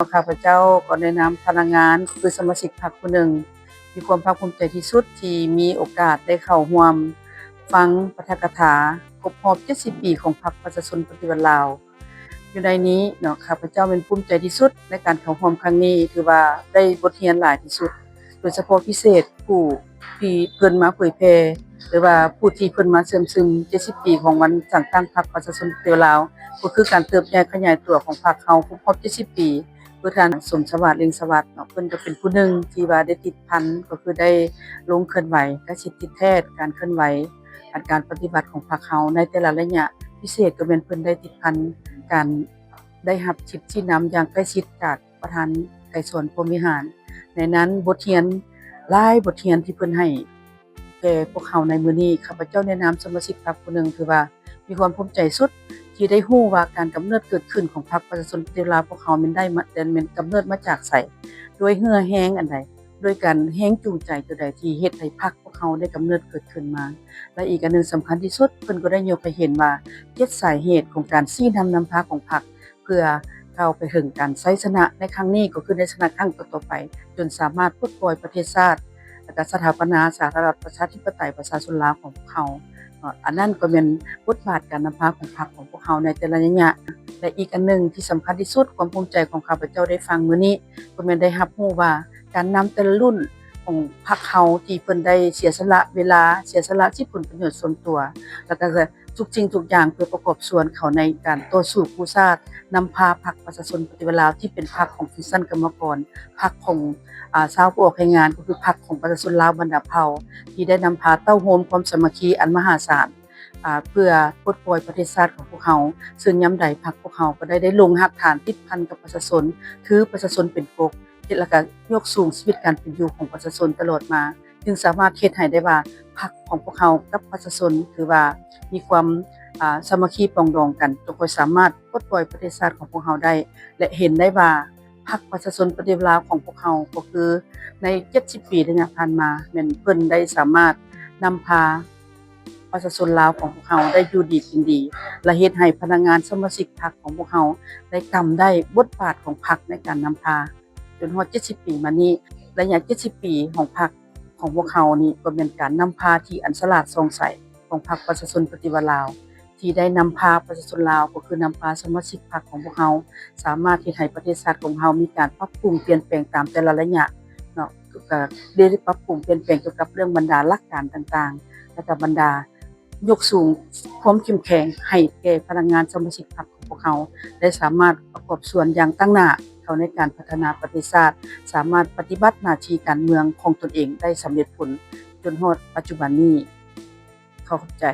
ຂ້າພະເຈົ້າກໍໃນນາມພະນັກງານ ຄືສະມາຊິກພັກຜູ້ໜຶ່ງ ມີຄວາມພາກພູມໃຈທີ່ສຸດທີ່ມີໂອກາດໄດ້ເຂົ້າຮ່ວມຟັງປາຖະກະຖາຄົບຮອບເຈັດສິບປີຂອງພັກປະຊາຊົນປະຕິວັດລາວ. ຢູ່ໃນນີ້ເນາະ ຂ້າພະເຈົ້າແມ່ນພູມໃຈທີ່ສຸດໃນການເຂົ້າຮ່ວມຄັ້ງນີ້ ຖືວ່າໄດ້ບົດຮຽນຫຼາຍທີ່ສຸດ ໂດຍສະເພາະພິເສດຜູ້ທີ່ເພິ່ນມາເຜີຍແຜ່ ຫຼືວ່າຜູ້ທີ່ເພິ່ນມາເຊື່ອມຊຶມເຈັດສິບປີຂອງວັນຈັດຕັ້ງພັກປະຊາຊົນປະຕິວັດລາວ ກໍຄືການເຕີບໃຫຍ່ຂະຫຍາຍຕົວຂອງພັກເຮົາຄົບຮອບເຈັດສິບປີ ຄືທ່ານ ສົມສະຫວາດ ເລັ່ງສະຫວັດເນາະ ເພິ່ນກໍເປັນຜູ້ໜຶ່ງທີ່ວ່າໄດ້ຕິດພັນ ກໍຄືໄດ້ລົງເຄື່ອນໄຫວ ໃກ້ຊິດຕິດແທດການເຄື່ອນໄຫວ ການປະຕິບັດຂອງພັກເຮົາໃນແຕ່ລະໄລຍະ ພິເສດກໍແມ່ນເພິ່ນໄດ້ຕິດພັນການໄດ້ຮັບທິດຊີ້ນຳຢ່າງໃກ້ຊິດຈາກປະທານໄກສອນ ພົມວິຫານ. ໃນນັ້ນບົດຮຽນຫຼາຍບົດຮຽນທີ່ເພິ່ນໃຫ້ແກ່ພວກເຮົາໃນມື້ນີ້ ຂ້າພະເຈົ້າໃນນາມສະມາຊິກພັກຜູ້ໜຶ່ງ ຖືວ່າມີຄວາມພູມໃຈສຸດທີ່ໄດ້ຮູ້ວ່າການກຳເນີດເກີດຂຶ້ນຂອງພັກປະຊາຊົນປະຕິວັດລາວພວກເຮົາແມ່ນໄດ້ມາ ແຕ່ແມ່ນກຳເນີດມາຈາກໃສ ດ້ວຍເຫື່ອແຮງອັນໃດ ດ້ວຍການແຮງຈູງໃຈຕົວໃດທີ່ເຮັດໃຫ້ພັກພວກເຮົາໄດ້ກຳເນີດເກີດຂຶ້ນມາ ແລະ ອີກອັນໜຶ່ງສຳຄັນທີ່ສຸດ ເພິ່ນກໍໄດ້ຍົກໃຫ້ເຫັນວ່າເຈັດສາເຫດຂອງການຊີ້ນຳນຳພາຂອງພັກ ເພື່ອກ້າວໄປເຖິງການໄຊຊະນະໃນຄັ້ງນີ້ ກໍຄືໄດ້ຊະນະຄັ້ງຕໍ່ໆໄປ ຈົນສາມາດປົດປ່ອຍປະເທດຊາດ ແລະ ກະສະຖາປະນາສາທາລະນະລັດປະຊາທິປະໄຕປະຊາຊົນລາວຂອງພວກເຮົາເນາະ. ອັນນັ້ນກໍແມ່ນບົດບາດການນຳພາຂອງພັກຂອງພວກເຮົາໃນແຕ່ລະໄລຍະ ແລະ ອີກອັນໜຶ່ງທີ່ສຳຄັນທີ່ສຸດ ຄວາມພູມໃຈຂອງຂ້າພະເຈົ້າໄດ້ຟັງມື້ນີ້ ກໍແມ່ນໄດ້ຮັບຮູ້ວ່າການນຳແຕ່ລະລຸ້ນຂອງພັກເຮົາທີ່ເພິ່ນໄດ້ເສຍສະຫຼະເວລາ ເສຍສະຫຼະສິດຜົນປະໂຫຍດສ່ວນຕົວ ແລະ ກະ ທຸກສິ່ງທຸກຢ່າງເພື່ອປະກອບສ່ວນເຂົ້າໃນການຕໍ່ສູ້ກູ້ຊາດ ນຳພາພັກປະຊາຊົນປະຕິວັດລາວ ທີ່ເປັນພັກຂອງຊົນຊັ້ນກຳມະກອນ ພັກຂອງ ອາ ຊາວຜູ້ອອກແຮງງານ ກໍຄືພັກຂອງປະຊາຊົນລາວບັນດາເຜົ່າ ທີ່ໄດ້ນຳພາເຕົ້າໂຮມຄວາມສາມັກຄີອັນມະຫາສານ ອາ ເພື່ອປົດປ່ອຍປະເທດຊາດຂອງພວກເຮົາ ເຊິ່ງຍາມໃດພັກພວກເຮົາກໍໄດ້ ໄດ້ລົງຮາກຖານຕິດພັນກັບປະຊາຊົນ ຖືປະຊາຊົນເປັນກົກ ເຮັດ ແລ້ວກະຍົກສູງຊີວິດການເປັນຢູ່ຂອງປະຊາຊົນຕະຫຼອດມາ ຈຶ່ງສາມາດເຮັດໃຫ້ໄດ້ວ່າພັກຂອງພວກເຮົາກັບປະຊາຊົນ ຖືວ່າມີຄວາມ ອາ ສາມັກຄີປອງດອງກັນ ຈຶ່ງຄ່ອຍສາມາດປົດປ່ອຍປະເທດຊາດຂອງພວກເຮົາໄດ້ ແລະ ເຫັນໄດ້ວ່າພັກປະຊາຊົນປະຕິວັດລາວຂອງພວກເຮົາ ກໍຄືໃນເຈັດສິບປີໄລຍະຜ່ານມາ ແມ່ນເພິ່ນໄດ້ສາມາດນຳພາປະຊາຊົນລາວຂອງພວກເຮົາໄດ້ຢູ່ດີກິນດີ ແລະ ເຮັດໃຫ້ພະນັກງານສະມາຊິກພັກຂອງພວກເຮົາໄດ້ກຳໄດ້ບົດບາດຂອງພັກໃນການນຳພາ ຈົນຮອດເຈັດສິບປີມານີ້ ໄລຍະເຈັດສິບປີຂອງພັກຂອງພວກເຮົານີ້ ກໍແມ່ນການນຳພາທີ່ອັນສະຫຼາດສ່ອງໃສຂອງພັກປະຊາຊົນປະຕິວັດລາວ ທີ່ໄດ້ນຳພາປະຊາຊົນລາວ ກໍຄືນຳພາສະມາຊິກພັກຂອງພວກເຮົາ ສາມາດເຮັດໃຫ້ປະເທດຊາດຂອງເຮົາມີການປັບປຸງປ່ຽນແປງຕາມແຕ່ລະໄລຍະເນາະ ກໍໄດ້ປັບປຸງປ່ຽນແປງກ່ຽວກັບເລື່ອງບັນດາຫຼັກການຕ່າງໆ ແລະ ກໍບັນດາ ຍົກສູງຄວາມເຂັ້ມແຂງໃຫ້ແກ່ພະນັກງານສະມາຊິກພັກຂອງພວກເຮົາ ໄດ້ສາມາດປະກອບສ່ວນຢ່າງຕັ້ງໜ້າເຂົ້າໃນການພັດທະນາປະເທດຊາດ, ສາມາດປະຕິບັດໜ້າທີ່ການເມືອງຂອງຕົນເອງໄດ້ສຳເລັດຜົນຈົນຮອດປັດຈຸບັນນີ້. ຂໍຂອບໃຈ.